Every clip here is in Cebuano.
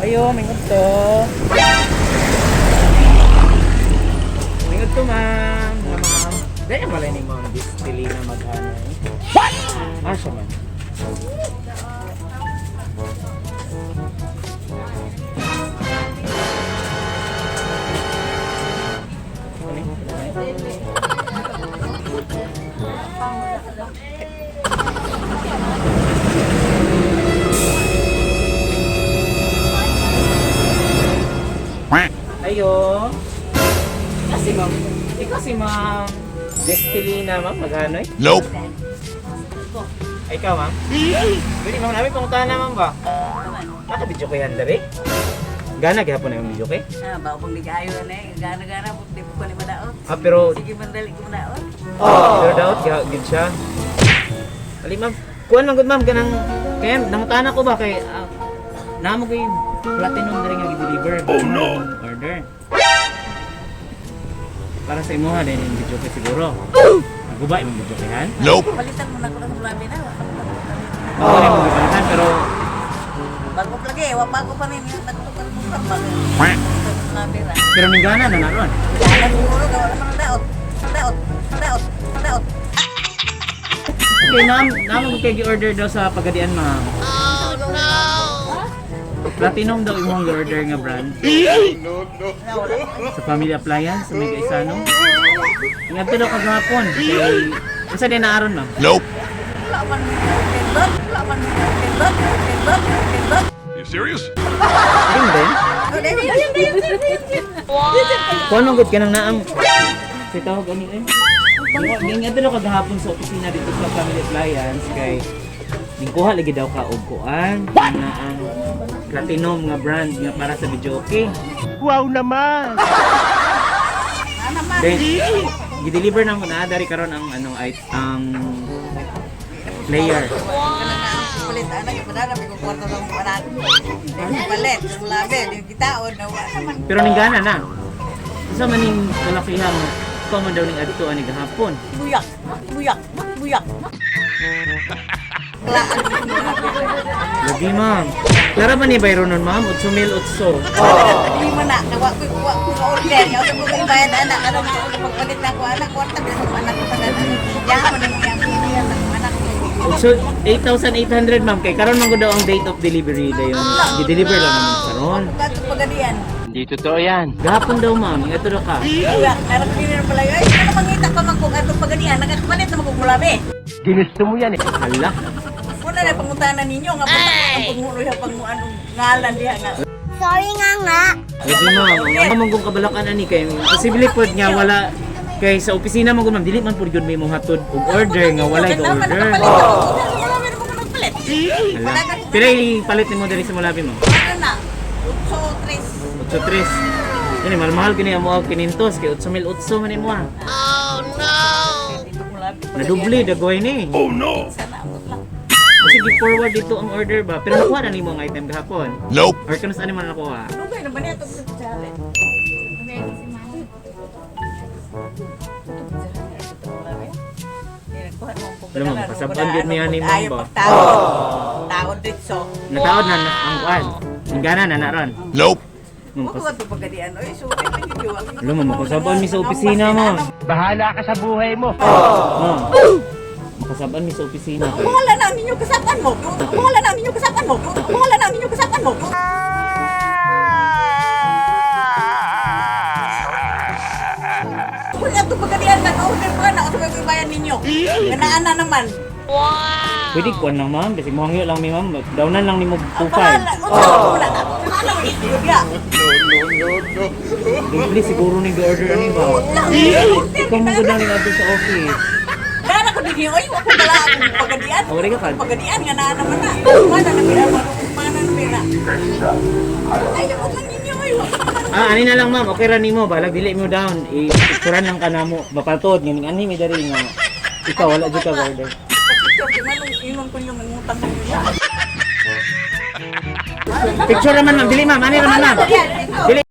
Ayo, mingon to. Mingon to, ma'am. Mga ma'am. Dahil wala ni ma'am Distilina maghanay. What? Ah, siya man. Ano yun? Ayo. Ikaw si ma'am. Ikaw si ma'am. Destilina, ma'am. Maghanoy. Nope. Ay, ikaw, ma'am. Dili, ma'am. Namin pangutahan na, ma'am ba? Naka-video ko yan, dari. Gana, gihapon na yung video kay? Ah, bago pang ligayo na eh. Gana-gana, di po pa ni madaot. Ah, pero Sige, mandali ko madaot. Pero daot gid siya. Ali ma'am, kuan man gud ma'am kanang kay nangutana ko ba kay namo kay platinum diri nga gi-deliver. Oh no. Order. Para sa imuha din yung video kay siguro. Guba imong video kay han? Nope. Palitan mo na ko sa labi na. Oo, oh, imong gipalitan pero Bago pa lagi, wa bago pa rin yung nagtukar-tukar ba. Palitan mo labi ra. pero ninggana na naron. Gana siguro, gawa naman ang daot. Daot, daot, daot. Okay, nam namo kay gi-order daw sa Pagadian ma'am. Oh no! Platinum daw imong gi-order nga brand. Sa Family Appliance sa Mega Isano. Ingat daw kagahapon kay unsa din naaron ma'am? Nope. Wala man may daot, wala man may daot, daot, daot. You serious? Ayun din. Oh, dahil, dahil, dahil, dahil. Kuan man gud kanang naang si tawag ani eh. Ingat daw kagahapon sa opisina dito sa Family Appliance kay ningkuha lagi daw ka og kuan naang platinum nga brand nga para sa video okay. Wow naman! Ano man? Then gi-deliver na mo na dari karon ang ano ay ang player. Palit anak, ipadala, may kwarta lang mo anak. Palit, labi, yung kitaon, na wala naman. Pero ninggana na. Unsa man ning kalakihan mo? Ikaw man daw ning adto ani gahapon. Buyak, buyak, buyak. Klaan. Lagi ma'am. Clara ba ni Byron nun ma'am? 8,008. Hindi mo na, nawa ko kuha ko sa order. Yaw sa kong bayad anak, ano na ako pagpalit na ako anak, kwarta bilang sa anak ko pa na. Yaha man ang yang iya sa akong anak ko. So 8,800 ma'am kay karon man gud daw ang date of delivery dayon. Gi-deliver lang naman karon. Pagkato pagadian. Hindi totoo yan. Gahapon daw ma'am, ingat daw ka. Buyak, narap din na pala. Ay, ano mangita pa man kung ato pagadian, nakakapalit na magugulabi. Ginusto mo yan eh. Hala. Muna na pangutanan ninyo nga punta ang pangulo pang anong ngalan diha nga. Sorry nga nga. Lagi ma'am, ang among kong kabalakan ani kay posible pod nga wala kay sa opisina mo gud ma'am dili man pud gyud may mong hatod og order nga walay ga order. Wala mo ko nagpalit. Hala. Pila palit nimo diri sa Mulabi ma'am? Ano na? 8-3. 8,3. Kini mahal kini amo ang 500 kay 8,008 man imo ah. Nadubli dagoy ni. Oh no. Sana amot lang. Kasi gi-forward dito ang order ba? Pero nakuha na nimo ang item gahapon. Nope. Or kanus ani man nakuha? Dugay na ba niya itong sa Alam mo, kasabaan gyud niya ni ma'am ba? Taon. Taon dito. Nataod na na- ang kuan. Ang gana na naron. Nope. Ma'am, Huwag ko ba pagkadian? Oy, sorry, medyo. Alam mo, makasabaan mi sa opisina mo. Bahala ka sa buhay mo. Ma'am. Makasabaan mi sa opisina kay. Bahala na ninyo kasapan mo. Bahala na ninyo kasapan mo. Bahala na ninyo kasapan mo. Kung ato pagkadian na order pa na sa mga bayan ninyo. Ganaan na naman. Pwede kuan lang ma'am, bisig mohangyo lang mi ma'am. Downan lang nimo Ang bahala. 2.5. Unsa ko na ako. Bahala mo ya. Doble siguro ning order ani ba? Ikaw mo gud ning adto sa office. Gana ko dinhi oy, wa ko bala akong pagadian. Oh, wala ka kan? Pagadian nga naa naman na. Mana na pira, mana na pira. Ay, ako lang ninyo oy. Wa ko na. Ah, ani na lang ma'am, okay ra nimo, balag dili mo down. I-picturean lang ka namo. Mapatod nganing anhi mi diri nga ikaw wala jud ka order. Picture di man nung inon ko yung mangutang ninyo. Picture raman ma'am, dili ma'am, ani raman ma'am. Dili.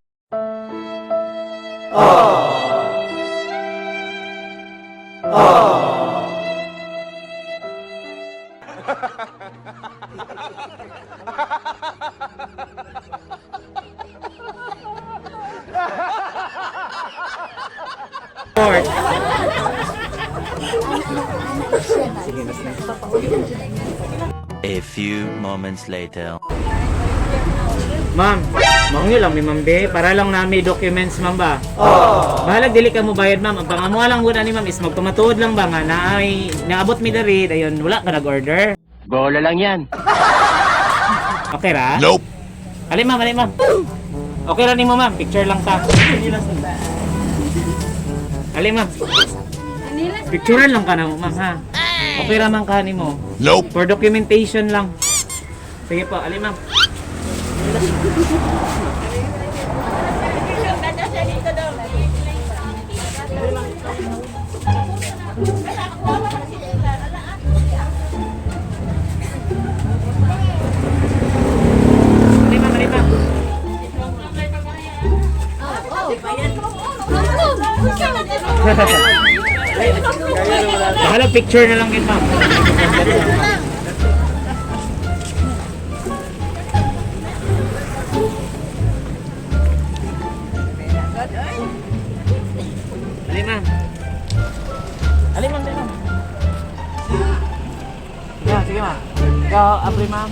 Report. Sige, mas na. A few moments later. Ma'am, mao lang ni Ma'am be, para lang nami documents, ma'am ba. Bahalag dili ka mo bayad, ma'am. Ang pangamuha lang gud ani, ma'am, is magpamatuod lang ba nga naay naabot mi diri dayon wala ka nag-order. Bola lang yan. Okay ra? Nope. Ali ma'am, ali ma'am. Okay ra nimo, ma'am, picture lang ta. Ali ma'am. Picturean lang ka na mo, ma'am, ha. Okay ra man ka nimo. Nope. For documentation lang. Sige po, ali ma'am. Ali ma'am, ali ma'am. Bahala picture na lang gid, ma'am. Ali ma'am. Ali ma'am, ali ma'am. Sige, ma'am, sige ma'am. Ikaw, apri ma'am.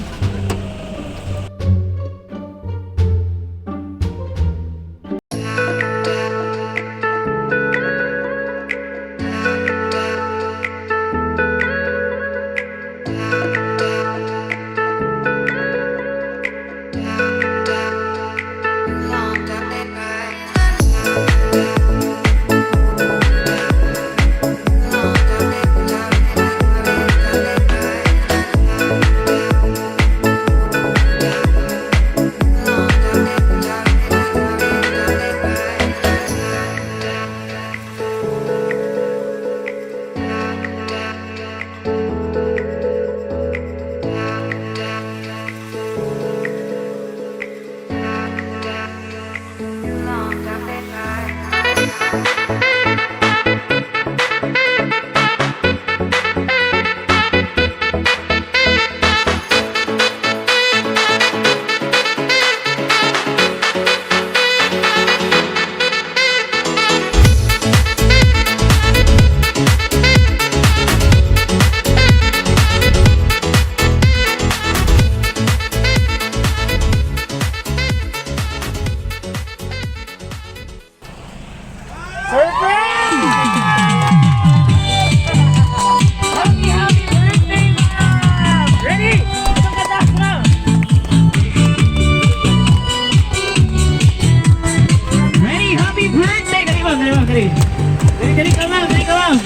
Surprise! Happy, happy birthday, ma'am! Ready? Itong kanta, ma'am! Ready? Happy birthday! Dali, ma'am! Dali, ma'am! Dali! Dali, dali ka, ma'am! Dali ka, ma'am!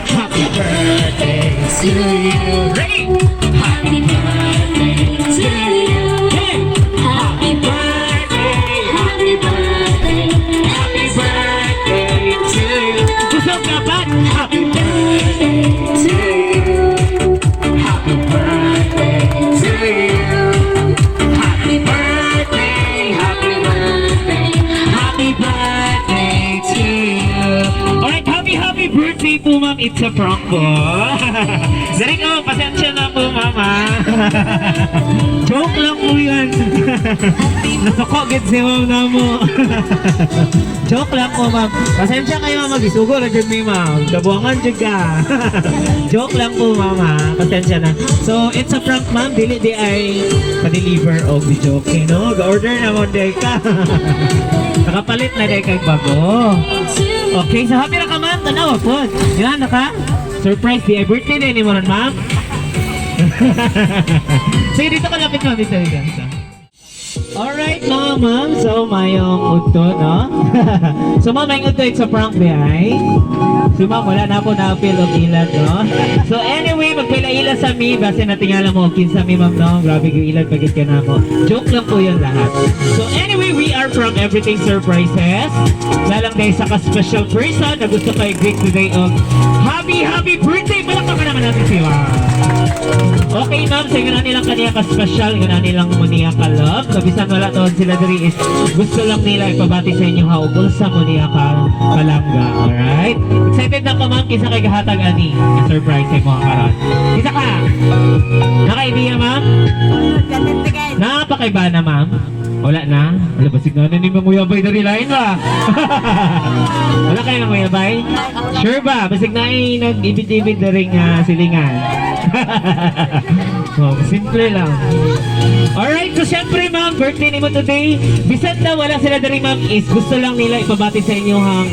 Happy birthday to you! Ready? Happy birthday to you! Hey! Happy birthday! Happy birthday! Happy birthday to you! Kusog dapat! Happy birthday to you! Happy birthday to you! Happy birthday! Happy birthday! Happy birthday to you! Alright, happy happy birthday po, ma'am. It's a prank po. Zarik, oh, pasensya na po, mama. Joke lang po yan. Nasuko, gets si ma'am na mo. Joke lang po, ma'am. Pasensya kayo, ma'am. Mag-isugo na dyan mi, ma'am. Kabuangan dyan ka. Joke lang po, ma'am, ha. Pasensya na. So, it's a prank, ma'am. Dili di ay pa-deliver og di joke. Eh, no? Ga-order na mo, day ka. Nakapalit na day kay bago. Okay, so happy na ka, ma'am. Tanawa po. Yan, naka. Surprise, di ay birthday day ni mo ron, ma'am. Sige, dito ka lapit, ma'am. Dito, dito, dito. Alright, mga ma'am. So, mayong udto, no? So, ma'am, mayong udto, it's a prank, di ay? So, ma'am, wala na po na-feel og ilad, no? So, anyway, magpila-ila sa mi. Basta natingala mo, kinsa mi, ma'am, no? Grabe yung ilad, pagit ka na ako. Joke lang po yun lahat. So, anyway, we are from Everything Surprises. Lalang dahil sa ka-special person na gusto kayo greet today og happy, happy birthday! Palakpakan naman natin si ma'am. Okay, ma'am, sa nga nilang kaniya ka-special, nga nilang mo niya ka-love. So, bisan wala taon sila diri is gusto lang nila ipabati sa inyo ha, ug unsa mo niya ka palangga. Alright? Excited na ka, ma'am, kinsa kay gahatag ani nga surprise sa imo karon. Kinsa ka? Naka-idea, ma'am? Ganit na guys. Napakaiba na, ma'am? Wala na? Wala ba signal na ni Manguyabay dari lain ba? Wala kayo manguyabay? Sure ba? Basig na ay nag-ibid-ibid na rin silingan. Oh, simple lang. Alright, so syempre, ma'am, birthday nimo today. Bisan na wala sila diri, ma'am, is gusto lang nila ipabati sa inyo hang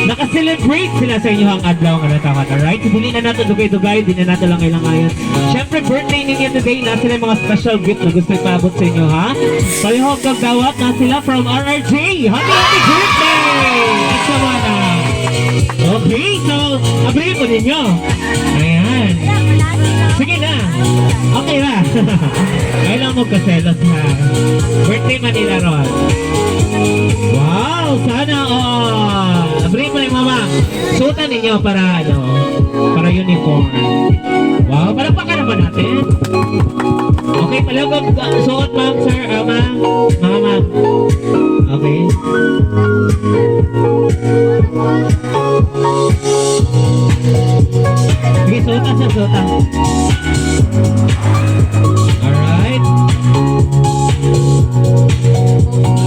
naka-celebrate sila sa inyo hang adlaw nga natawag. Alright? So, dili na nato dugay-dugay, di na nato lang ilang ayon. Syempre, birthday ninyo today, na sila yung mga special gift na gusto ipaabot sa inyo, ha? Palihog kag dawat na sila from RRJ. Happy, happy birthday! Exawana. Okay, so, abrihin po ninyo. Ayan. Sige na. Okay na. Kailangan mo kaselos ha. Birthday Manila ron. Wow, sana all. Abrihin mo yung mama. Suotan ninyo para ano, para uniform. Wow, palakpakan naman natin. Okay, palagog suot, ma'am, sir, ma'am, mga ma'am. Okay. Sige, suotan siya, suotan. Alright.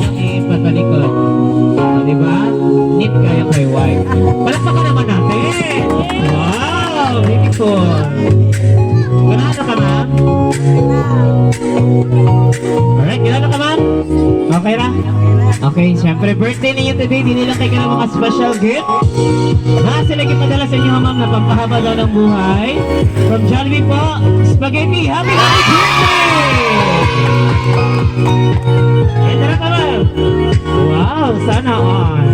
Walang ipatalikod. O, diba? Neat kaya kay wife. Palakpakan naman natin. Wow! Beautiful. Ganahan na ka, ma'am? Alright, ganahan na ka, ma'am? Okay ra? Okay, syempre birthday ninyo today. Di nila kayo ng mga special gift. Na sila gipadala sa inyo, ma'am, na pampahaba daw ng buhay. From Jollibee po, spaghetti. Happy, happy birthday! Ito na ka, ma'am. Wow, sana all.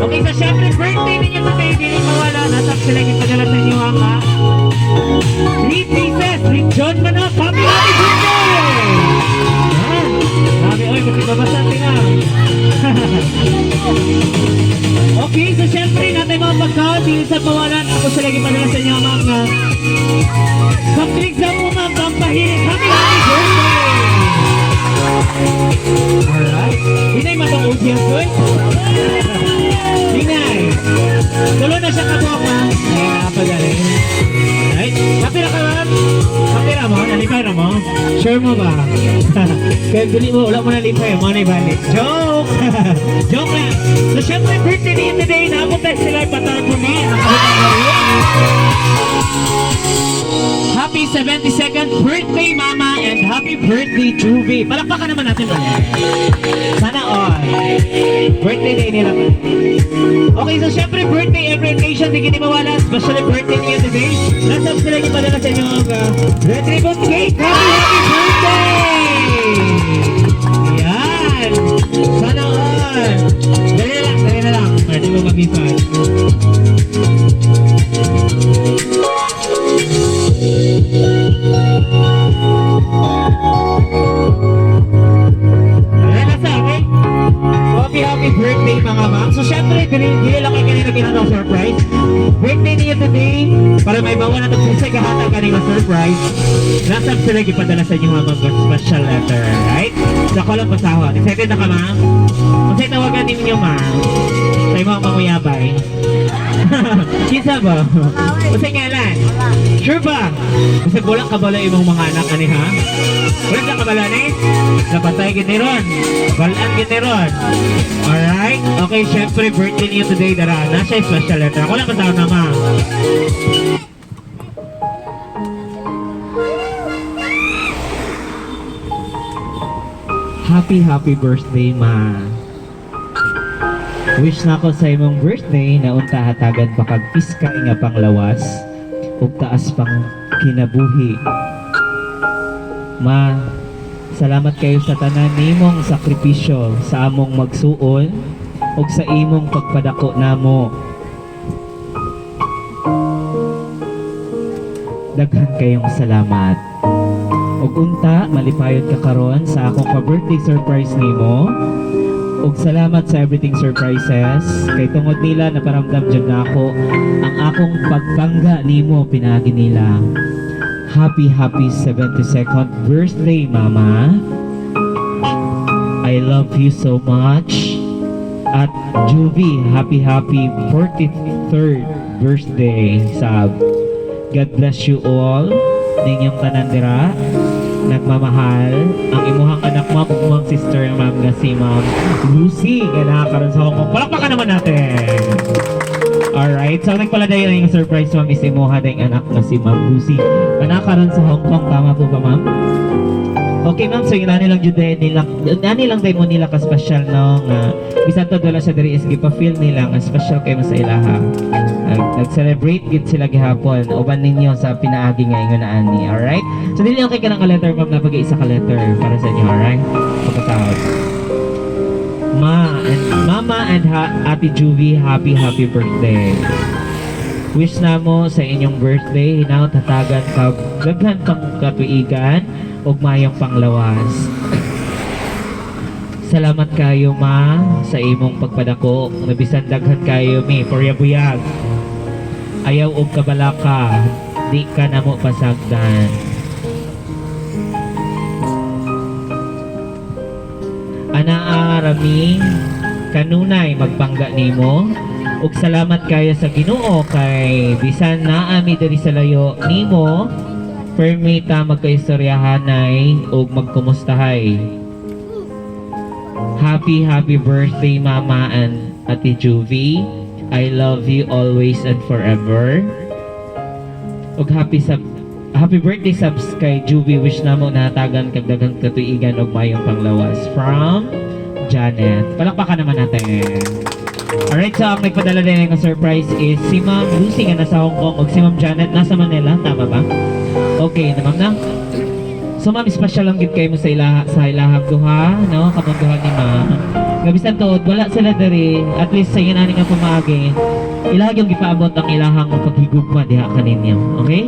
Okay, so syempre birthday ninyo today. Di rin mawala. Nasa sila gipadala sa inyo ang three pieces. Lechon manok. Happy, happy birthday! Yan. Sabi, oy, kasi babasa tingnan. Okay, so syempre natin mga pagkaon, di sa pawalan. Ako sa lagi padala sa inyo mga soft drinks na po, ma'am, pampahirit. Happy, happy birthday! Alright. Hinay matong audience, oy. Hinay. Tulo na siya kabuok, ma'am. Ay, napagaling. Alright. Happy na ka, ma'am? Happy na mo? Nalipay na mo? Sure mo ba? Kaya dili mo, wala mo nalipay. Mo na ibalik. Joke! Joke lang. So, syempre, birthday niyo today. Naabot tayo sila ipatarpuli. Happy 72nd birthday, Mama, and happy birthday, Juvie. Palakpakan naman natin ulit. Sana all. Birthday day nila pa. Okay, so syempre birthday every occasion, di kita mawala. Especially birthday niyo today. Nasa sila yung padala sa inyo ang red ribbon cake. Happy, happy birthday! Yan! Sana all! Dali na lang, dali na lang. Pwede mo mag-ifan. Ayan na sa okay? So, happy, happy birthday, mga ma'am. So, syempre, dili lang kayo kanina ginanong surprise. Birthday niyo today, para may bawa na itong sa kahatag kanina surprise. Nasa sila ipadala sa inyo mga ma'am special letter, right? So, ako lang basahon. Excited na ka, ma'am? Kung sa'yo tawagan ninyo, ma'am, sa imong manguyabay. Kinsa ba? Unsay ngalan? Sure ba? Kasi wala ka bala imong mga anak ani ha? Wala ka kabala ni? Napatay gid ni ron. Balaan gid ni ron. Alright? Okay, syempre birthday niyo today dara. Nasa special letter. Ako lang kasama na, ma'am. Happy, happy birthday, ma. Wish na ako sa imong birthday na unta hatagan pa kag piskay nga panglawas ug taas pang kinabuhi. Ma, salamat kayo sa tanan nimong sakripisyo sa among magsuon ug sa imong pagpadako namo. Daghan kayong salamat. Ug unta malipayon ka karon sa akong pa-birthday surprise nimo. Ug salamat sa everything surprises. Kay tungod nila naparamdam jud nako ang akong pagpangga nimo pinaagi nila. Happy, happy 72nd birthday, Mama. I love you so much. At Juvie, happy, happy 43rd birthday, sab. God bless you all. Ninyong tanan dira. Nagmamahal. Ang imuhang anak, ma'am, ug imong sister, ma'am, nga si Ma'am Lucy, nga nakakaroon sa Hong Kong. Palakpakan naman natin! Alright, so nagpala dayon yung surprise, ma'am, is imuha ding anak nga si Ma'am Lucy, nga nakaroon sa Hong Kong. Tama po ba, ma'am? Okay, ma'am, so yung nani lang jud nila, nani lang day mo nila ka special, no, nga bisan to wala siya diri is gipa-feel nila nga special kay mo sa ilaha. Nag-celebrate gid sila gihapon uban ninyo sa pinaagi nga ingon na ani, alright? So dili okay ka ng letter, ma'am, na pag-isa ka letter para sa inyo, alright? Pagkatawad. Ma and Mama and Ate Juvie, happy happy birthday. Wish namo sa inyong birthday, hinaot hatagan ka daghan pang katuigan ug mayong panglawas. Salamat kayo, ma, sa imong pagpadako. Nabisan daghan kayo mi buyag. Ayaw og kabalaka, di ka namo pasagdan. Anaa rami kanunay magpangga nimo ug salamat kayo sa Ginoo kay bisan naa mi diri sa layo nimo, permi ta magkaistoryahanay ug magkumustahay. Happy happy birthday, Mama and Ate Juvie. I love you always and forever. Ug happy birthday sabs kay Juvie. Wish namo nahatagan kag daghang katuigan ug mayong panglawas, from Janet. Palakpakan naman natin. Alright, so ang nagpadala din ng surprise is si Ma'am Lucy nga nasa Hong Kong ug si Ma'am Janet nasa Manila, tama ba? Okay na, ma'am, na. So ma'am, special lang gid kayo mo sa ilahang duha, no? Kamong duha ni ma'am. Nga bisan tuod wala sila diri, at least sa inani nga pamaagi, ilaha yung gipaabot ang ilahang paghigugma diha kaninyo. Okay?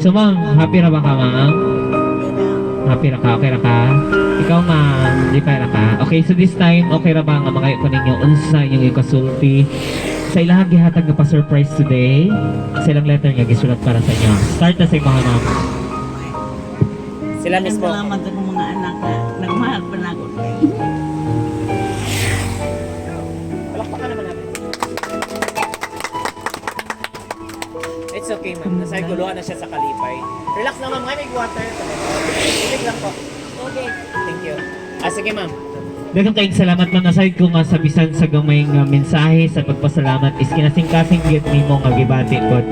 So ma'am, happy ra ba ka, ma'am? Happy ra ka? Okay ra ka? Ikaw, ma'am, di pa ra ka? Okay, so this time, okay ra ba nga mga ko ninyo unsa inyong ikasulti sa ilahang gihatag nga pa-surprise today sa ilang letter nga gisulat para sa inyo? Start na sa imong, ma'am. Sila mismo. Salamat sa akong mga anak na nagmahal pa na ako. Palakpakan naman natin. It's okay, ma'am. Nasa guluhan na siya sa kalipay. Relax lang, ma'am. May water. Tubig lang po. Okay. Thank you. Ah, sige, ma'am. Daghang kayong salamat, ma'am. Nasayod ko nga sa bisan sa gamay nga mensahe sa pagpasalamat is kinasingkasing gid nimo nga gibati pod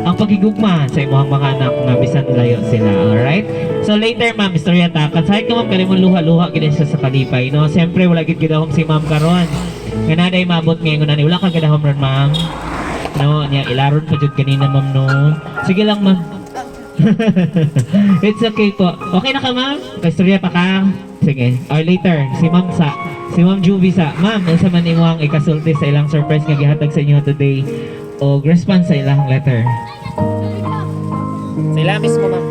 ang pagigugma sa imong mga anak nga bisan layo sila. Alright? So later, ma'am, istorya ta. Kasayod ko, ma'am, kanimong luha-luha gid siya sa kalipay, no? Siyempre wala gid gidahom si ma'am karon. Nga naday maabot ngayon nani wala ka gidahom ron, ma'am. No, niya ilaron pa jud kanina, ma'am, no. Sige lang, ma'am. It's okay po. Okay na ka, ma'am? Kaistorya pa ka? Sige. Or later, si ma'am sa. Si Ma'am Juvie sa. Ma'am, unsa man imo ang ikasulti sa ilang surprise nga gihatag sa inyo today o response sa ilang letter? Sila mismo, ma'am.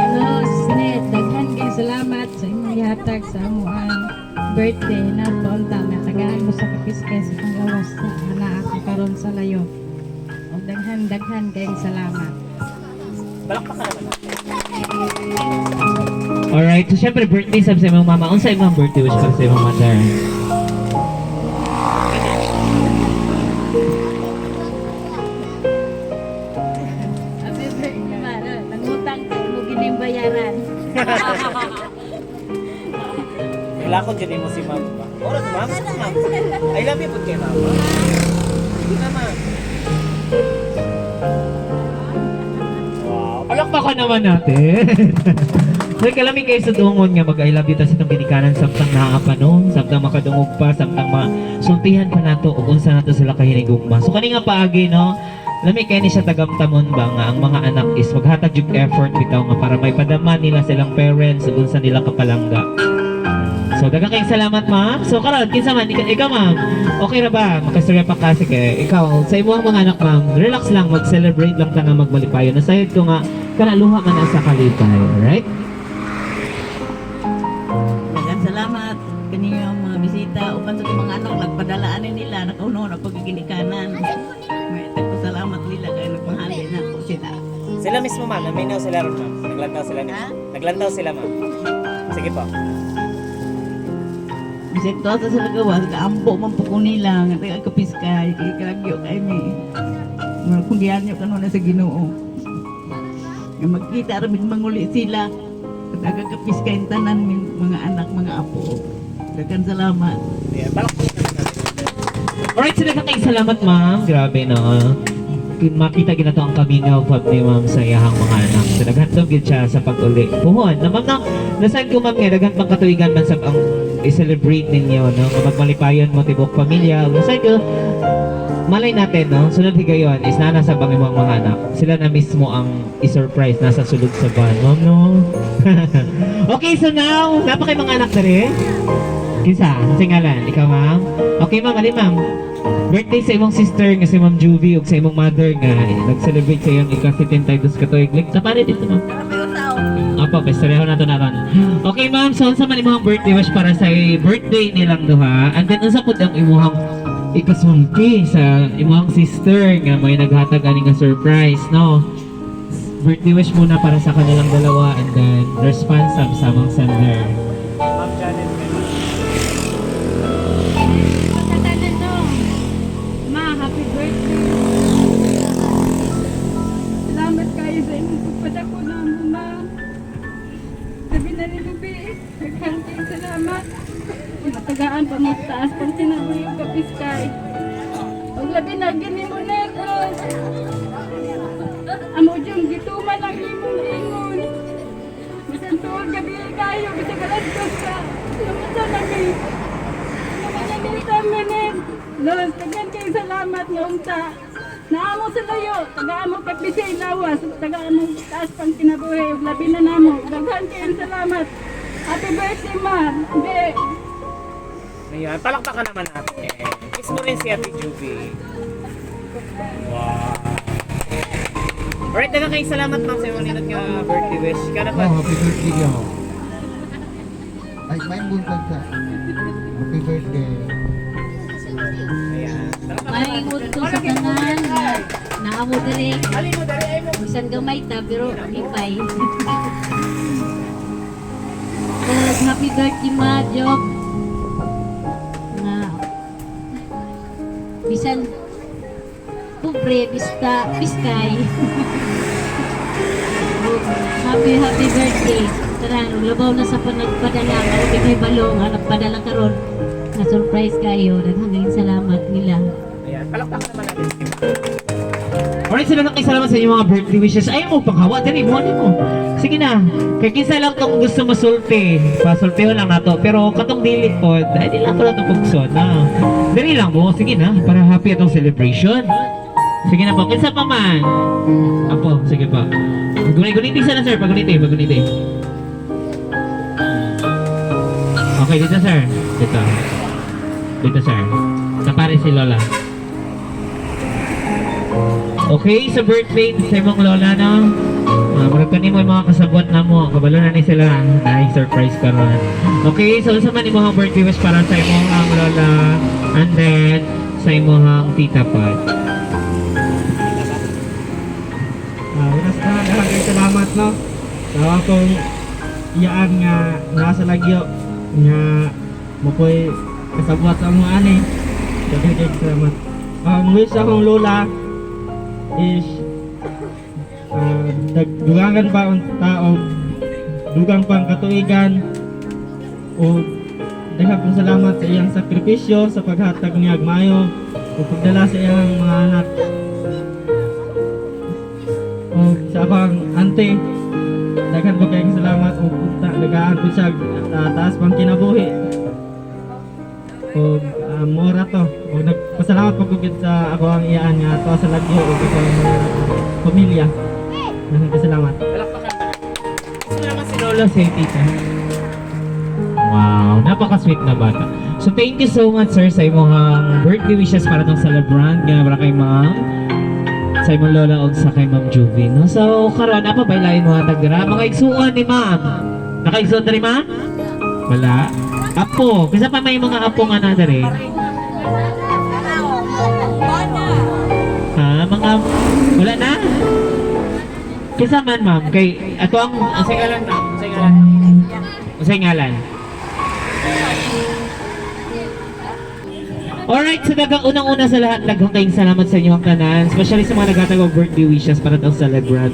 Hello, Snet. Daghan kay salamat sa inyong gihatag sa amuang birthday na paunta nga tagaan mo sa kapiskes sa panglawas sa anak ako karon sa layo. O daghan daghan kayong salamat. Palakpakan naman natin. Alright, so syempre birthday sab sa imong mama. Unsa imong birthday wish para sa imong mother? Happy birthday, ma. Nangutang kay mo gining bayaran. Wala ko dyan mo si ma'am ba? Oras, ma'am. Ma'am. I love you po kay mama. Sige na, ma'am. Wow. Palakpakan naman natin. Hoy, kalami kayo sa dungon nga mag I love you ta sa itong ginikanan samtang naa pa, no, samtang makadungog pa, samtang masultihan pa nato ug unsa nato sila kahinigugma. So kani nga paagi, no, lami kay ni siya tagamtamon ba nga ang mga anak is maghatag jud effort bitaw nga para may padama nila silang parents ug unsa nila kapalangga. So daghang kayong salamat, ma'am. So karon kinsa man ikaw, ma'am? Okay ra ba? Makastorya pa ka, sige. Ikaw sa imong mga anak, ma'am, relax lang, mag-celebrate lang ta nga magmalipayon. Nasayod ko nga kana luha man na sa kalipay, alright? Daghang salamat kaniyo mga bisita uban sa mga anak nagpadalaan nila nakauno na paggiginikanan. May tagpasalamat nila kay nagmahal na ako sila. Sila Sila mismo, ma'am, naminaw sila ron, ma'am. Naglantaw sila ni. Ha? Naglantaw sila, ma'am. Sige po. Bisag tuwa sa sila gawas, kaampo man po ko nila, nga taga kapiskay, kay kalagyo kay mi. Mga kung diyan nyo kanuna sa Ginoo. Nga magkita ra mig manguli sila. Taga kapiskay ang tanan min mga anak, mga apo. Daghang salamat. Ayan, palakpakan naman natin. Alright, so daghang salamat, ma'am. Grabe, no? Makita gina to ang kamingaw pag ni ma'am sa iyahang mga anak. So naghandom gid siya sa pag-uli. Puhon, na ma'am na nasaan ko, ma'am, nga daghan pang katuigan man sa ang i-celebrate ninyo, no? Nga magmalipayon mo tibok pamilya. Ug nasaan ko malay natin, no? Sunod higayon is naa sa bang imong mga anak. Sila na mismo ang i-surprise nasa sulod sa van, ma'am, no? Okay, so now, napakay mga anak dere. Kinsa? Sa ngalan? Ikaw, ma'am? Okay, ma'am. Ali, ma'am. Birthday sa imong sister nga si Ma'am Juvie ug sa imong mother nga nag-celebrate sa iyong ika-72 ka tuig. Like, sa pare dito, ma'am. Apo, pestoryaho na to na ron. Okay, ma'am. So, unsa man imong birthday wish para sa birthday nilang duha? And then, unsa pud ang imong ikasulti sa imong sister nga may naghatag ani nga surprise, no? Birthday wish muna para sa kanilang dalawa and then response sa samang sender. Ma'am Janet, kayo. Pagkatanan no. Ma, happy birthday. Salamat kayo sa inyong pagpadako na mo, ma. Sabi na rin lubi. Daghan kayo salamat. Matagaan pa mo taas pang sinabi yung kapiskay. Huwag labi na gini mo na Rose. Amo diyong gituman ang imong ingon. Bisan tuod gabi kayo, bisan alas dos ka. Namunta na mi. Namananita minit. Los, daghan kayo salamat nga unta. Naamo sa layo, taga amo kapisay lawas, taga amo taas pang kinabuhi, ug labi na namo. Daghan kayo salamat. Happy birthday, ma. Be. Ayan, palakpakan naman natin. Kiss mo rin si Ate Juvie. Wow. Alright, daghang kayo salamat, ma'am, sa imong nindot nga birthday wish. Kana pa. Oh, happy birthday yo. Ay, may buntag ka. Happy birthday. Ayan. Palakpakan May natin. to sa tanan na naamo diri. Alin mo dali ay mo. Bisan gamay ta pero lipay. Ug happy birthday, Ma Job. Nga bisan pobre bista biskay. Ug happy happy birthday. Tanan ug labaw na sa panagpadala karon kay balong nga nagpadala karon. Na surprise kayo. Daghang salamat nila. Ayan, palakpakan naman natin si ma'am. Alright, so daghang salamat sa inyong mga birthday wishes. Ay mo panghawa diri mo ano mo. Sige na. Kay kinsa lang tong gusto mosulti. Pasultiho lang nato. Pero katong dili pod, ay di lang ko lang tong pugson na. Dili lang mo. Sige na, para happy atong celebration. Sige na po. Kinsa pa man? Apo, sige pa. Guniti sana sir, paguniti, paguniti. Okay, dito sir. Dito. Dito sir. Kapare si Lola. Okay, sa birthday sa imong lola, no? Murag kani mo yung mga kasabwat na mo. Kabalo na ni sila. Dahil surprise karon. Okay, so unsa man imong birthday wish para sa imong ang lola and then sa imong tita pat. Una sa tanan, daghang salamat, no. Sa akong iyaan nga nasa lagyo nga mapoy kasabwat sa among ani. Daghang kayong salamat. Ang wish sa akong lola is dugangan pa ang tao, dugang pang katuigan o daghang pong salamat sa iyang sakripisyo sa paghatag niya og maayo ug pagdala sa iyang mga anak o sa akong ante. Daghan po kayong salamat ug unta nagaan po siya taas pang kinabuhi ug mora to ug nagpasalamat po ko gid sa ako ang iyaan nga ato sa lagyo ug ako ang mga pamilya. Daghang salamat. Palakpakan naman. Kiss mo naman si Lola sa tita. Wow, napaka-sweet na bata. So thank you so much sir sa imong birthday wishes para tong celebrant nga para kay ma'am sa imong lola og sa kay Ma'am Juvie. No? So karon apa bay lain mo hatag dira? Mga igsuon ni ma'am. Nakaigsuon diri, ma'am? Wala. Apo, kasi pa may mga apo nga na diri. Ha, mga wala na? Kinsa man, ma'am, kay ato ang unsay ngalan, ma'am? Unsay ngalan? Unsay ngalan? Alright, so daghang unang-una sa lahat, daghang kayong salamat sa inyong tanan, especially sa mga naghatag og birthday wishes para atong celebrant.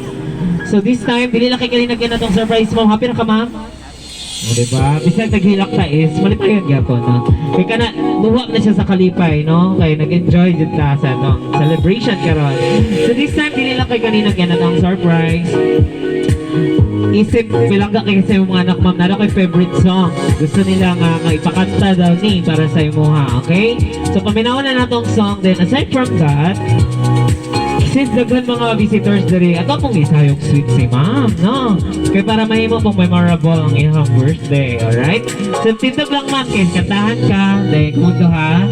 So this time, dili lang kay kalinagyan na tong surprise mo. Happy na ka, ma'am? O, diba? Bisan naghilak ta is, malipayon gyapon, no? Kay kana, duwa na siya sa kalipay, no? Kay nag-enjoy jud ta sa atong celebration karon. So this time, dili lang kay kanina na tong surprise. Isip, bilangga kay sa imong mga anak, ma'am, naa kay favorite song. Gusto nila nga ipakanta daw ni para sa imuha, okay? So paminaw na natong song. Then aside from that, since daghan mga visitors diri, ato pong isayog sweet si ma'am, no? Kay para mahimo pong memorable ang iyang birthday, alright? So tindog lang, ma'am, kay kantahan ka, then kumong duha,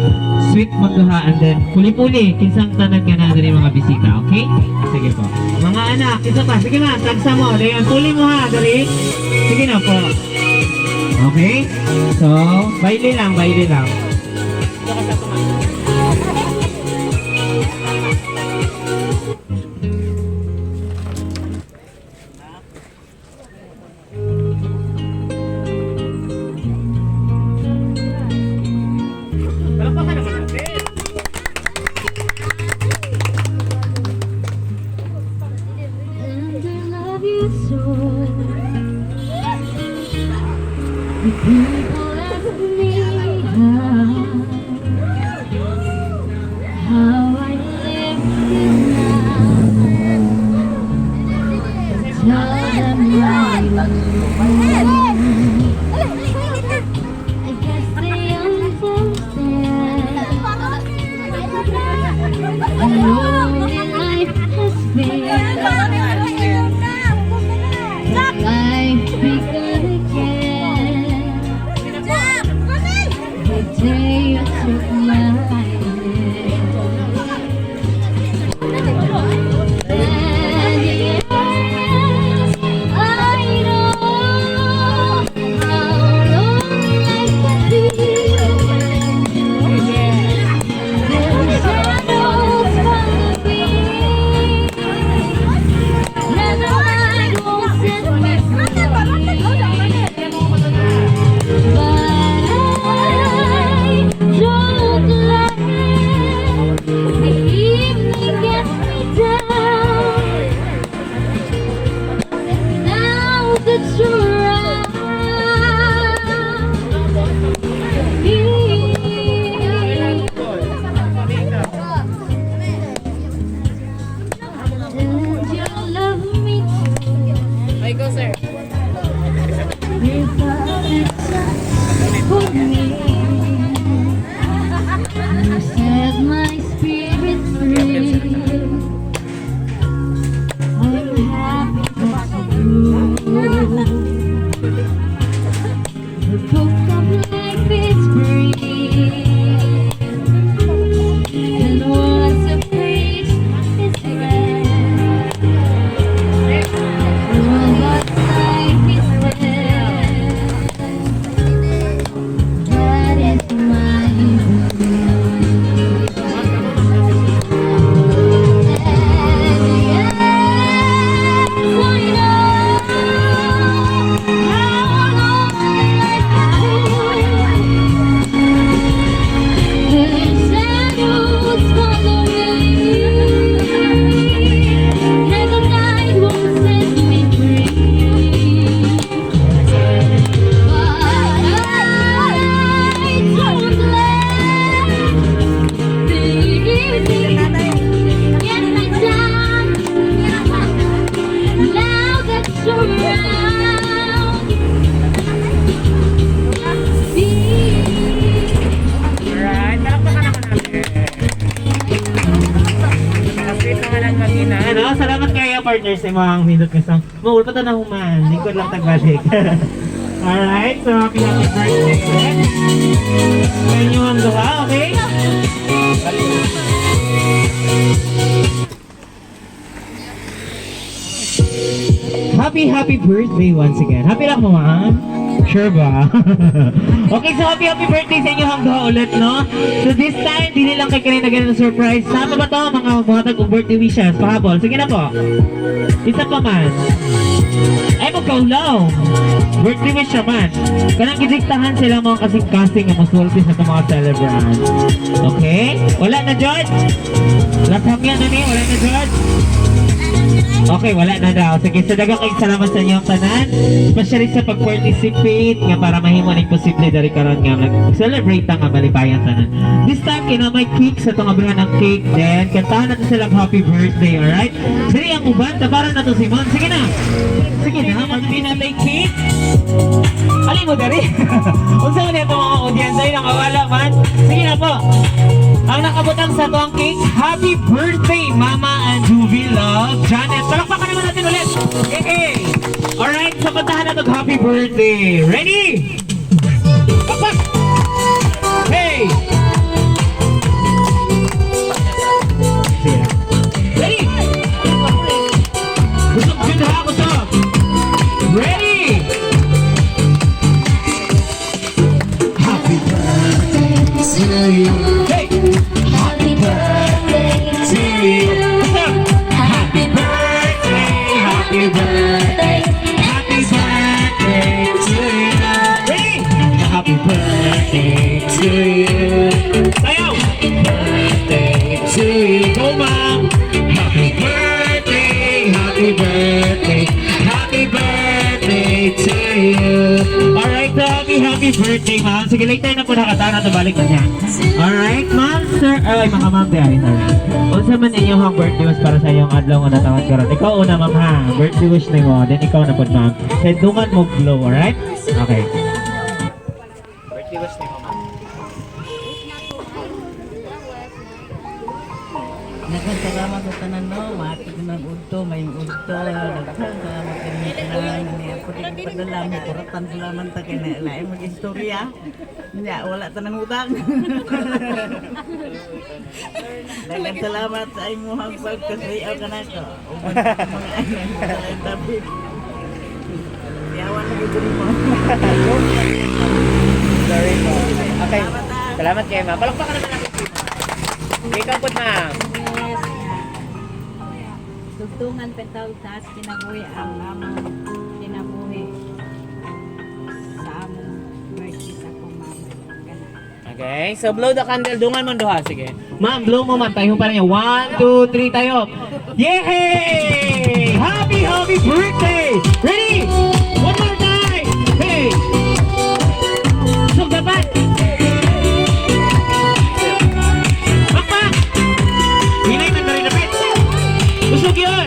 sweet mong duha, and then puli-puli, kinsang tanan nga na diri mga bisita, okay? Sige po. Mga anak, isa pa, sige ma'am, tagsa mo, dayon, puli mo ha, dali. Sige na po. Okay? So, baile lang, baile lang. Palakpakan naman natin. And I love you so. The people ask me how I live this now. Tell them I love you. I guess they understand how lonely life has been. Life begun again. The day you took my hand. And yes, I know how lonely life can be. The shadows follow me, and the light won't set me free. But I don't let the evening get me down. Now that you're around me. And you love me too. Ay, go, sir. Without a touch for me. You set my spirit free. I'm happy that's true. The book of life is free, and once a page is read, all but life is dead. That is my belief. And yes, I know how lonely life can be. The shadows follow me, and the night won't set me free. But I don't let the evening get me down. Now that you're around me. Alright, palakpakan naman natin. Napaka-sweet naman ang mag-ina. Ano, salamat kayo partners sa mga nindot nga song. Maul pa ta na human, lingkod lang tagbalik. Alright, so happy happy birthday. Sa inyo ang duha, okay? Happy happy birthday once again. Happy lang mo, ma'am. Sure ba? Okay, so happy happy birthday sa inyo hanggang ulit, no? So this time, dili lang kay kanina ganun surprise. Sama ba to mga buhatag og birthday wishes? Pahabol. Sige na po. Isa pa man. Ay, magkaulaw. Birthday wish siya man. Kanang gidiktahan sila mga kasing-kasing nga musulti sa itong mga celebrant. Okay? Wala na, George? Lasang yan na ni? Wala na, George? Okay, wala na daw. Sige, so daghang kay salamat sa inyong tanan. Especially sa pag-participate nga para mahimo ning posible dari karon nga mag-celebrate ta nga malipayan tanan. This time kina may cake sa itong abrihan ng cake. Then kantahan natin silang happy birthday, alright? Sige, ang uban, tabaran na to si Mon. Sige na. Sige na, magpinatay cake. Alin mo dari? Unsa man ito mga audience ay nakawala man. Sige na po. Ang nakabutang sa tuwang cake, happy birthday, Mama and Juvie Love, Janet. Palakpakan naman natin ulit. Hey! Alright, so kantahan na itong happy birthday. Ready? Pakpak! Hey! Sige na. Ready? Busog yun ha, busog! Ready? Happy birthday to you. Hey! Happy birthday To you. Happy birthday, happy birthday, happy birthday to you. Ready? Happy birthday to you. Sayaw! Happy birthday to you. Go, ma'am. Happy birthday, happy birthday, happy birthday to you. Alright, so happy, happy birthday, ma'am. Sige, later na po nakatana to balik na niya. Alright, ma'am, sir. Ay, mga ma'am, di ay, sorry. Unsa man inyong birthday wish para sa iyong adlaw nga natawag karon? Ikaw una, ma'am, ha. Birthday wish nimo, then ikaw na pod, ma'am. Kay dungan mo blow, alright? Okay. Birthday wish nimo, ma'am. Daghang salamat sa tanan no, maati ko ng udto, may udto. Daghang salamat kay tanan. Niya po di padala mo kuratan salamat ta kay na lain mag-istorya. Nya wala tanang utang. Daghang salamat sa imong pagkasuyaw kanako. Uban sa mga anak sa tabi. Yawan na gud mo. Sorry po. Okay. Salamat kay ma'am. Palakpakan naman natin si ma'am. Ikaw po, ma'am. Yes. Tugtungan pentaw taas kinabuhi ang among kinabuhi sa among birthday sa akong mama. Kana. Okay, so blow the candle. Dungan mo duha. Sige. Ma'am, blow mo ma'am. Tayo pa niya. One, two, three, tayo. Yay! Happy, happy birthday! Ready? One more time! Hey! So, dapat! Pakpak! Hinay man rin napit. Usog yun!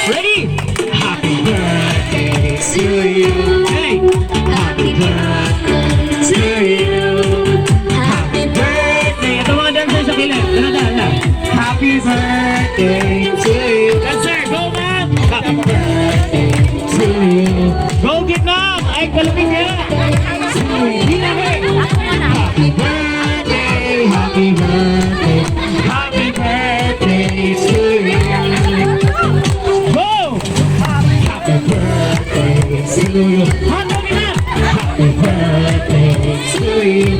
Ready? Happy birthday to you. Hey! Happy birthday to you. Happy birthday! Ito mga dancer sa kilid. Tara, tara, tara. Happy birthday to you. Dancer, go ma'am! Happy birthday to you. Go get ma'am! Ay, kalapit niya! Hinahin! Happy birthday! Happy birthday! Happy birthday to you. Go! Happy birthday to you. Happy ma'am! Happy birthday to you.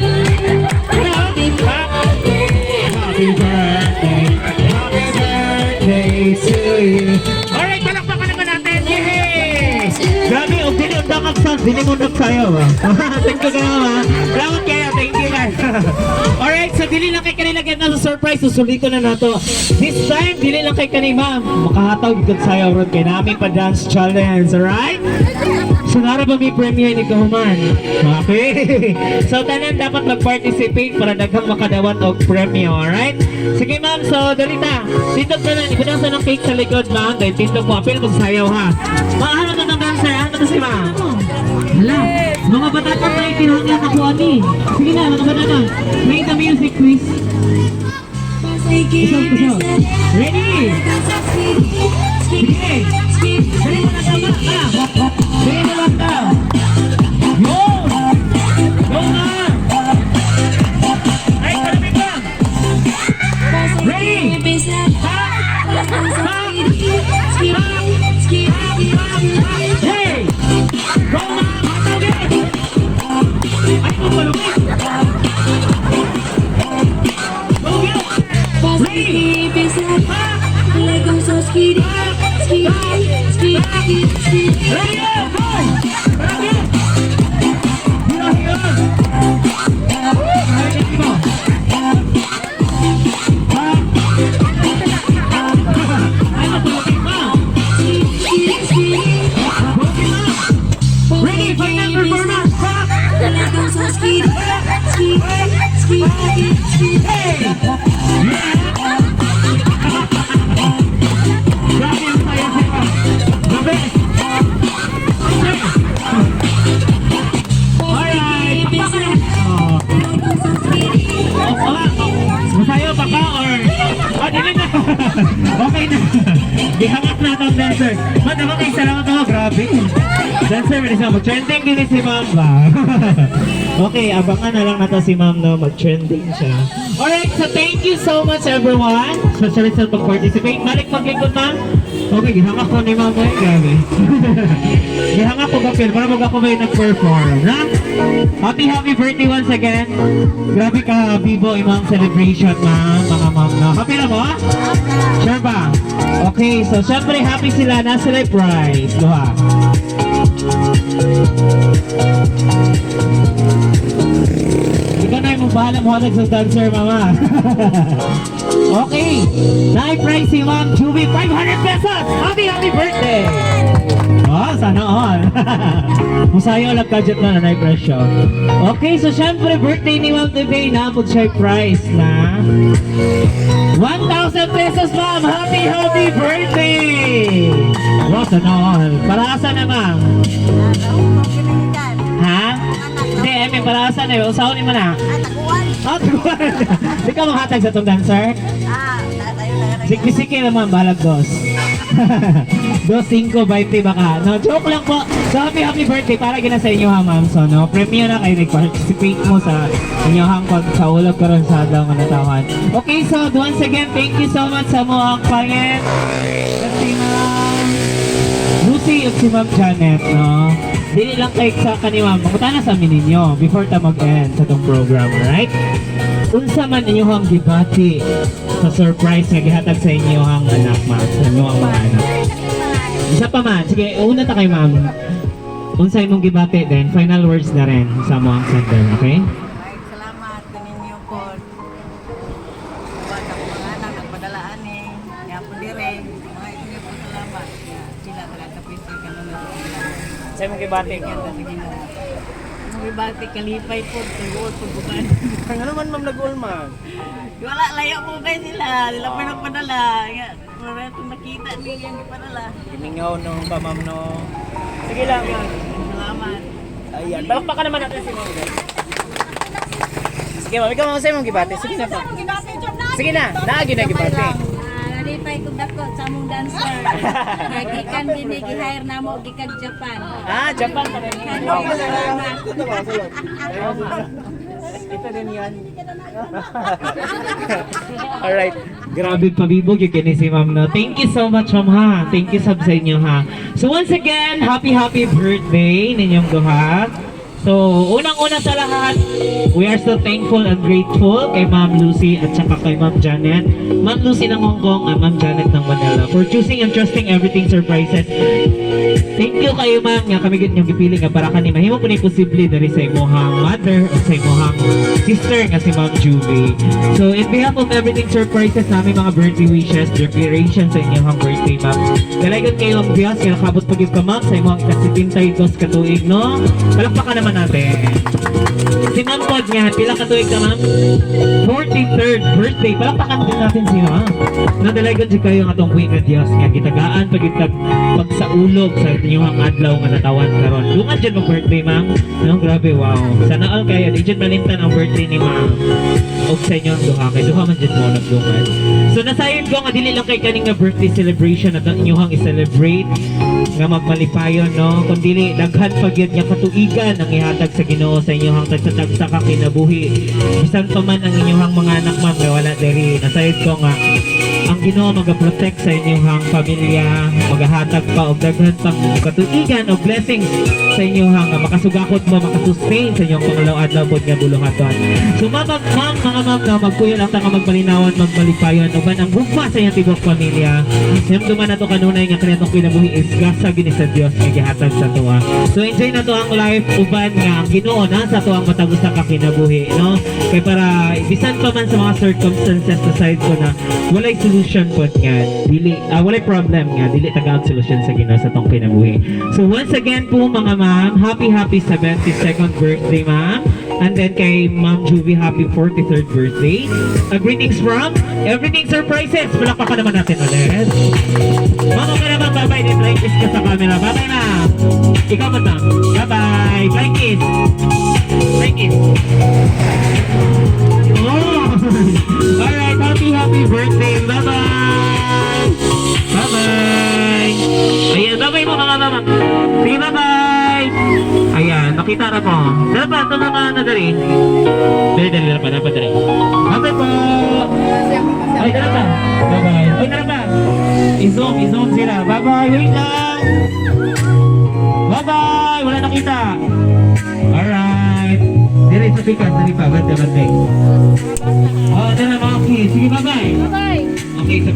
Happy birthday, happy birthday, happy birthday to you. Alright, palakpakan naman natin. Yay! Grabe, og dili ang dakag sound, dili mo nagsayaw ah. Thank you kayo ah. Salamat kayo, thank you guys. Alright, so dili lang kay kanila na sa surprise, susulito na nato. This time, dili lang kay kani ma'am. Makahatag gud sayaw ron kay nami pa dance challenge, alright? So nara ba may premiere ni Kahuman? Okay. So tanan dapat mag-participate para daghang makadawat og premyo, alright? Sige ma'am, so dali ta. Tindog tanan, ibutang sa ng cake sa likod ma'am. Dahil tindog mo apil magsayaw ha. Maano to ng dancer? Ano to si ma'am? Hala, mga bata pa tayo kinahanglan ako ani. Sige na, mga bata. Play the music please. Kusog, kusog. Ready? Sige. Dali mo na tama ka. Dali mo lang ka. Go! Go na! Ay, kalapit lang! Ready? Ha? Ha? Ha? Hey! Go na! Matawag! Ready, go! Ready! Hilahilan! Ay, mo. Ha? Ay, mapulutin pa! Pulutin na! Ready, final performance! Back! Hey! Yeah! Grabe ang saya si ma'am. The best! Okay. Alright! Pakpakan! Oh. Oh, masayo pa ka or... Oh, dili na. Okay na. Gihangak na itong dancer. Ma'am, okay, salamat ako. Grabe. Dancer, bilis na. Mag-trending din si ma'am ba? Okay, abangan na lang nato si ma'am, no? Mag-trending siya. Alright, so thank you so much, everyone. Especially sa pag-participate. Balik paglingkod, ma'am. Okay, gihangak ko ni ma'am. Eh. Grabe. Gihangak ko gapil. Para mag ako may nag-perform. Na? Happy, happy birthday once again. Grabe ka, Bibo, imang celebration, ma'am. Mga ma'am, no? Happy na mo? Sure ba? Okay, so syempre happy sila. Nasa sila yung prize. Duha. Ikaw na yung bahala mo sa dancer, mama. Okay. Nine prize si Ma'am Juby, 500 pesos. Happy, happy birthday! Oh, sana all. Musayo lang budget na nanay presyo. Okay, so syempre birthday ni Ma'am today na po siya prize na 1,000 pesos, ma'am! Happy, happy birthday! Wow, sana all. Para asa na, ma'am? Ha? Hindi, eh, may para asa na. Usaon ni mo na. Ah, taguan. Ah, taguan. Di ka manghatag sa tong dancer? Ah, tayo na. Sige, naman, balag dos. Dos, 5, 20 baka. No, joke lang po. So, happy, happy birthday. Para gina sa inyo ha, ma'am. So, no, premiere na kayo. Nag-participate mo sa inyong hangkon sa ulog karon sa adlaw nga natawan. Okay, so, once again, thank you so much sa mo ang pangit. Si Ma'am Lucy at si Ma'am Janet, no? Dili lang kay sa kani ma'am. Mangutan na sa amin ninyo before ta mag-end sa tong program, alright? Unsa man inyong gibati sa surprise nga gihatag sa inyong anak, ma'am, sa inyong mga anak. Isa pa man, sige, una ta kay ma'am. Unsa imong gibati then final words na rin sa mo ang sender, okay? Ay, salamat kaninyo po. Kuwan ako mga anak, nagpadalaan eh. Nga po dire. Mga inyo po salamat. Nga, sila talaga kapisi ka na. Sa imong gibati? Mga bati kalipay po, tuguot po bukan. Ano man ma'am nag-ul, ma'am? Wala, layo po kayo sila. Sila pa nagpadala. Nga, wala itong nakita niya yung ipadala. Gimingaw no pa ma'am no. Sige lang. Salamat. Ayan, palakpakan naman natin si ma'am. Sige ma'am, ikaw ma'am sa imong gibati. Sige na pa. Sige na, naagi na gibati. Ah, nalipay kong dako sa among dancer. Nga gikan dinhi gi-hire namo gikan Japan. Ah, Japan pa rin. Salamat. Ito din yan. Alright. Grabe pabibog yung kini si ma'am, no? Thank you so much, ma'am, ha. Thank you sab sa inyo, ha. So once again, happy, happy birthday ninyong duha. So, unang-una sa lahat, we are so thankful and grateful kay Ma'am Lucy at saka kay Ma'am Janet. Ma'am Lucy ng Hong Kong at Ma'am Janet ng Manila for choosing and trusting Everything Surprises. Thank you kayo, ma'am, nga kami gid yung gipili nga para kani mahimo po ni posible diri sa imong mother o sa imong sister nga si Ma'am Julie. So in behalf of Everything Surprises namin mga birthday wishes, declaration sa inyong birthday, ma'am. Dalaygon kayo ang Diyos nga nakabot pag ka, ma'am, sa imong ika-72 ka tuig, no? Palakpakan naman natin. Si Ma'am Pod nga, pila ka tuig ka, ma'am? 43rd birthday. Palakpakan din natin si ma'am. Nadalagan siya kayo nga atong buhi nga Dios nga gitagaan pagitag pagsaulog sa inyong adlaw nga natawan karon. Dungan dyan mag birthday, ma'am. No, grabe, wow. Sana all kayo di dyan malimtan ang birthday ni ma'am. Og sa inyong duha kay duha man dyan mo nagdungan. So nasayod ko nga dili lang kay kaning nga birthday celebration at ang inyong i-celebrate nga magmalipayon, no, kundi daghan pa gyud nga katuigan ang ihatag sa Ginoo sa inyong tagsa-tagsa ka kinabuhi bisan pa man ang inyong mga anak, ma'am, nga wala diri. Nasayod ko nga ang Ginoo magaprotect sa inyong pamilya, magahatag pa og daghan pang katuigan o blessings sa inyong nga makasugakot mo, makasustain sa inyong pangalaw-adlaw pod nga buluhaton. So ma'am, ma'am, mga ma'am, na magkuyo lang ta nga magmalinawan, magmalipayon og Uban ang gugma sa iyang tibuok pamilya. Hinumduman nato kanunay nga kani atong kinabuhi is gasa gyud ni sa Dios nga gihatag sa atoa. So enjoy nato ang life uban nga ang Ginoo na sa ato ang matag usa ka kinabuhi, no? Kay para bisan pa man sa mga circumstances sa side ko na walay solution pod nga dili, walay problem nga dili tagaag solution sa Ginoo sa atong kinabuhi. So once again po, mga ma'am, happy happy 72nd birthday, ma'am. And then kay Ma'am Juvie, happy 43rd birthday. Greetings from Everything Surprises. Palakpakan naman natin ulit. Ma'am, okay naman. Bye-bye. Then flying kiss ka sa camera. Bye-bye, ma'am. Ikaw ba, ma'am? Bye-bye. Flying kiss. Flying kiss. Oh! Alright, happy, happy birthday. Bye-bye. Bye-bye. Ayan, bye-bye mo, mga mama. Sige, bye-bye. Ayan, nakita na mo. Dapat, ito mga ano dali. Dali, dali, dapat, dapat, dali. Bye-bye po. Ay, tara pa. Bye-bye. Ay, tara pa. I-zoom, i-zoom sila. Bye-bye. Wait lang. Bye-bye. Wala nakita. Alright. Dili sa pikas, dali pa. Bante, bante. Oh, tara mga kids. Sige, bye-bye. Bye! Okay, sa